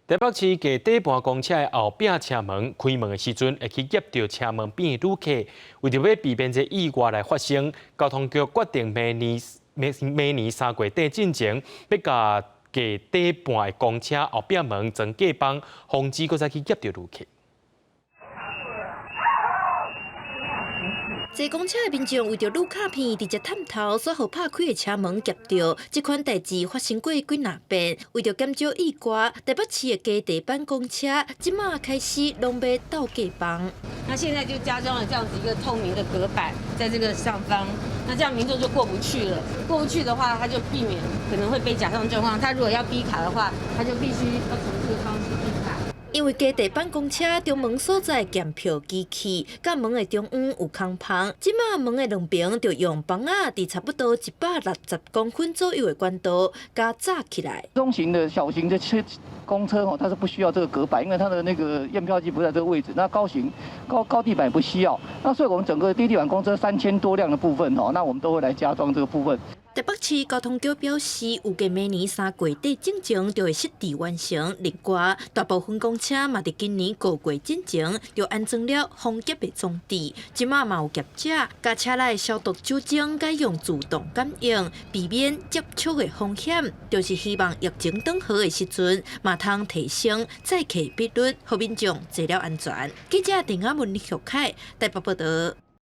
台北市低地盤公車的後壁車門開門的時陣，會去夾著車門邊的旅客。為著欲避免這意外來發生，交通局決定明年明明年3月底進前，欲共低地盤的公車後壁門裝隔板，防止閣再去夾著旅客。坐公車的民眾為著擼卡片，直接探頭，煞予拍開的車門夾著。這款代誌發生過幾若遍。為著減少意外，台北市的低地板公車這馬開始攏欲鬥隔板。那現在就加裝了這樣子一個透明的隔板，在這個上方，那這樣民眾就過不去了。過不去的話，他就避免可能會被夾上狀況。他如果要嗶卡的話，他就必須要從這個方式嗶卡。因為低地板公車中門所在驗票機器，佮門的中央有空縫，這馬門的兩邊就用枋仔，佇差不多160公分左右的懸度，共紮起來。中型的小型的車公車哦，它是不需要這個隔板，因為它的那個驗票機不在這個位置。那高型高高地板不需要，那所以我們整個低地板公車3000多輛的部分哦，那我們都會來加裝這個部分。台北市交通局表示，預計明年3月底進前就會設置完成。另外，大部分公車嘛佇今年5月進前就安裝了防夾的裝置。這馬嘛有業者，共車內消毒酒精改用自動感應，避免接觸的風險。就是希望疫情轉好的時陣，嘛通提升載客比率，予民眾坐了安全。記者鄭亞文、李玉凱台北報道。